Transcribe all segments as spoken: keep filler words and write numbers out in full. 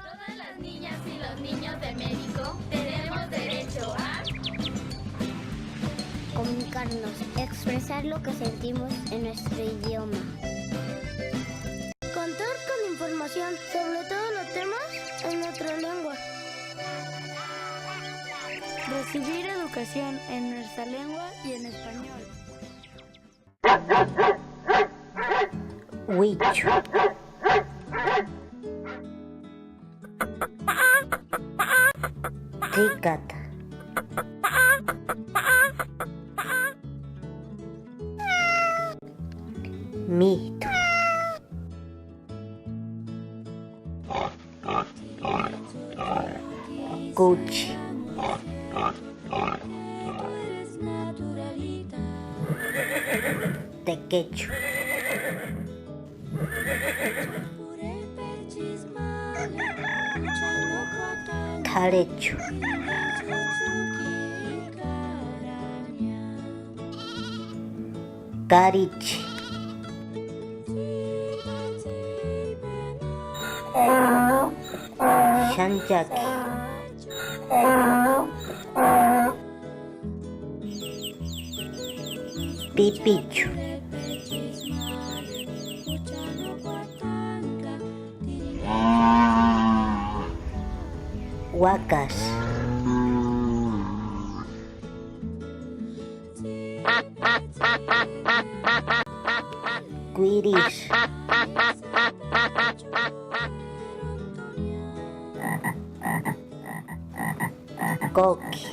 Todas las niñas y los niños de México tenemos derecho a comunicarnos, expresar lo que sentimos en nuestro idioma. Contar con información sobre todos los temas en nuestra lengua. Recibir educación en nuestra lengua y en español. Uíchu. Tríkata. Míjtu. Kúchi. Tekechu. T'arhechu. Kárichi. Xánchaki. Pipichu. Uákasï. Kuírisï. Kóki.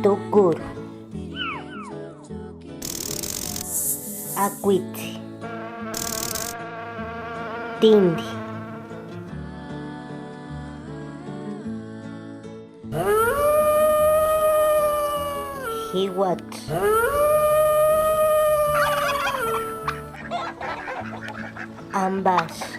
Túkuru. Ákuitse. Tíndi. Jíuati. Ambasï.